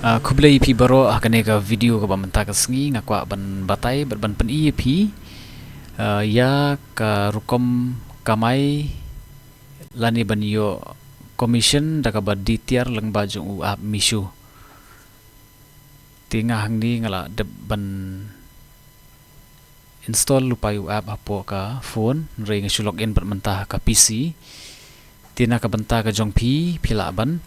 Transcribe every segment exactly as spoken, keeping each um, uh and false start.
Ah, khublei ïa phi baroh ha kane ka video kaba mynta ka sngi nga kwah ban batai bad ban pyni ïa phi, ah, ïa ka rukom kamai lane ban ïoh commission da kaba die tiar lyngba jong u app Meesho. Te nga hangne nga la dep ban install lypa ïa u app hapoh ka phone, hynrei nga shu log in pat mynta ha ka P C. Te na ka bynta ka jong phi, phi lah ban,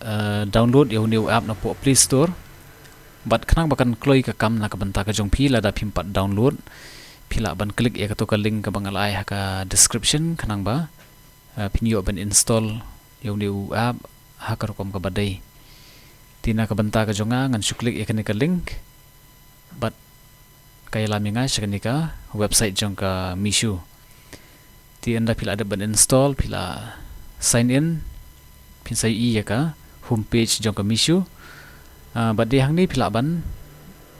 eh, download ïa une u app napoh Play Store. Bad khnang ba kan kloi ka kam na ka bynta ka jong phi, lada phim pat download, phi lah ban click ïa kato ka link kaba nga la ai ha ka description, khnang ba, eh, phin ïoh ban install ïa une u app ha ka rukom kaba dei. Te na ka bynta ka jong nga ngan shu click ïa kane ka link bad ka ïalam ïa nga sha kane ka website jong ka Meesho. Te ynda phi la dep ban install, phi la sign in, phin sa ïohi ïa ka home page jong ka Meesho. Ah, bad dei hangne phi lah ban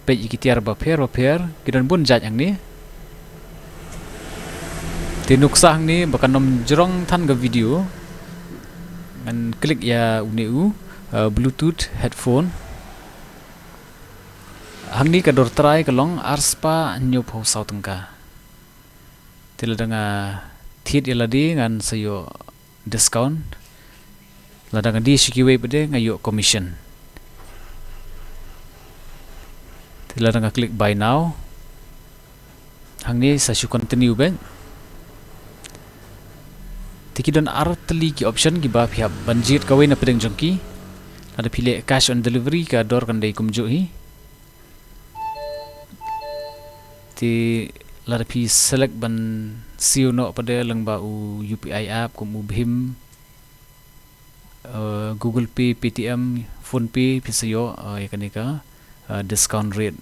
peit ïa ki tiar bapher bapher, ki don bun jait hangne. Te nuksa hangne ba kan ym jrong than ka video, ngan click ïa une u, eh, Bluetooth headphone. Hangne ka dor trai ka long arspah hynñiewphew saw tyngka. Te lada nga thied ïa lade ngan sa ïoh discount. Lada nga die sha kiwei pat de nga ïoh commission. Te lada nga click buy now, hangne sa shu continue beit. Te ki don ar tylli ki option kiba phi hap ban jied kawei na pdeng jong ki. Lada phi leh cash on delivery ka dor kan dei kumjuh hi. Te lada phi select ban siew noh pat de lyngba u U P I app kum u BHIM, eh, Google Pay, Paytm, PhonePe, phin sa ïoh, eh, ïa kane ka, eh, discount rate.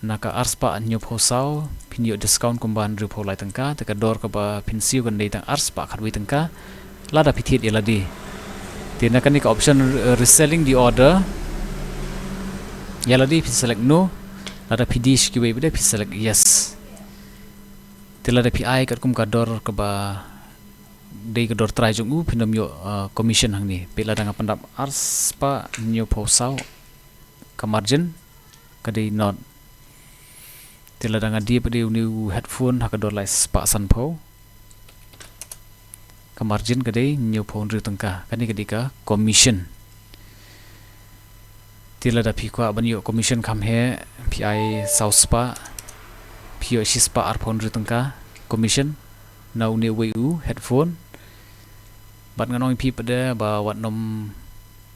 Na ka arspah hynñiewphew saw phin ïoh discount kumba hynriewphew lai tyngka, te ka dor kaba phin siew kan dei tang arspah khatwei tyngka lada phi thied ïa lade. Te na kane ka option, eh, reselling the order, ïa lade phin select no, lada phi die sha kiwei pat de phi select yes. Te lada phi ai katkum ka dor kaba dei ka dor trai jong u, phin ym ïoh, uh, commission hangne. Peit lada nga pyndap arspah hynñiewphew saw, ka margin ka dei not. Te lada nga die pat de une u headphone ha ka dor laispah sanphew, ka margin ka dei hynñiewphew hynriew tyngka. Kane ka dei ka commission. Te lada phi kwah ban ïoh commission kham heh, phi ai saw spah, phi ïoh shispah arphew hynriew tyngka commission na une uwei u headphone. Bad ngan ong ïa phi pat de ba wat nym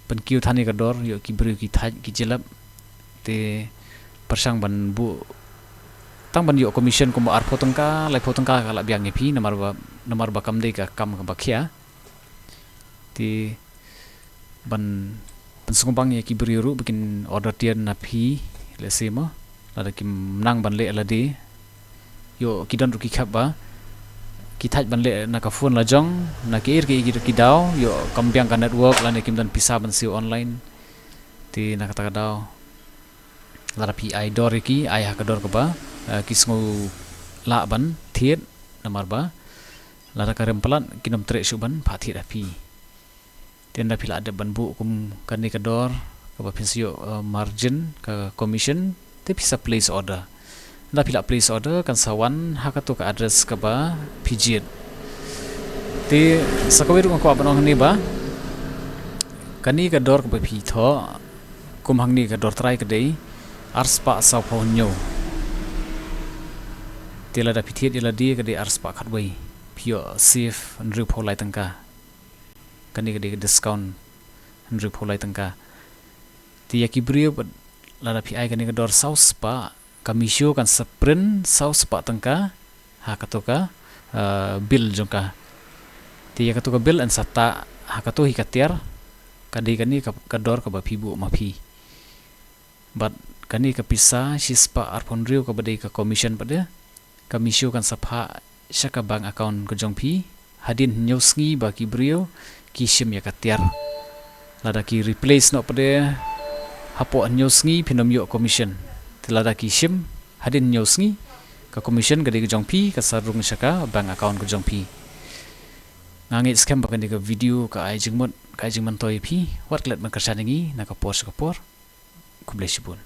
pynkiew than ïa ka dor, ïoh ki briew ki thait ki jyllep. Te pyrshang ban buh tang ban ïoh commission kumba arphew tyngka, laiphew tyngka ka la biang ïa phi, namar ba, namar ba kam dei ka kam kaba khia. Te ban pynsngewbang ïa ki briew ruh ba kin order tiar na phi, lehse mo, lada kim nang ban leh lade. Ïoh ki don ruh ki khap ba ki thait ban leh na ka phone la jong, na kiei kiei ki, ki daw, ïoh kam biang ka network lane kim don pisa ban siew online. Te na kata ka daw lada phi ai dor ïa ki, ai ha ka dor kaba, eh, ki sngew lah ban thied, namar ba lada ka rem palat kin ym treh shuh ban phah thied ha phi. Te ynda phi la dep ban buh kum kane ka dor kaba phin sa ïoh, eh, margin, ka commission, te phi sa place order. Ynda phi la place order kan sa wan ha kato ka address kaba phi jied. Te sa kawei ruh nga kwah ban ong hangne ba kane ka dor kaba phi thoh, kum hangne ka dor trai ka dei arspah sawphew hynñiew. Te lada phi thied ïa lade ka dei arspah khatwei, phi ïoh save hynriewphew lai tyngka. Kane ka dei ka discount hynriewphew lai tyngka. Te ïa ki briew pat lada phi ai kane ka dor saw spah, ka Meesho kan sa print saw spah tyngka ha kato ka, eh, bill jong ka. Te ïa kato ka bill yn sa tah ha kato hi ka tiar, ka dei kane ka, ka dor kaba phi buh ma phi. Bad kane ka pisa shispah arphew hynriew kaba dei ka commission pat de, ka Meesho kan sa phah sha ka bank account ka jong phi hadien hynñiew sngi ba ki briew ki shim ïa ka tiar. Lada ki replace noh pat de hapoh hynñiew sngi phin ym ïoh commission. Te lada ki shim hadien hynñiew sngi, ka commission ka dei ka jong phi, ka sa rung sha ka bank account ka jong phi. Nga ngeit skhem ba kane ka video ka ai jingmut, ka ai jingmyntoi ïa phi. Wat klet ban kyrshan ïa ngi na ka por sha ka por. Khublei shibun.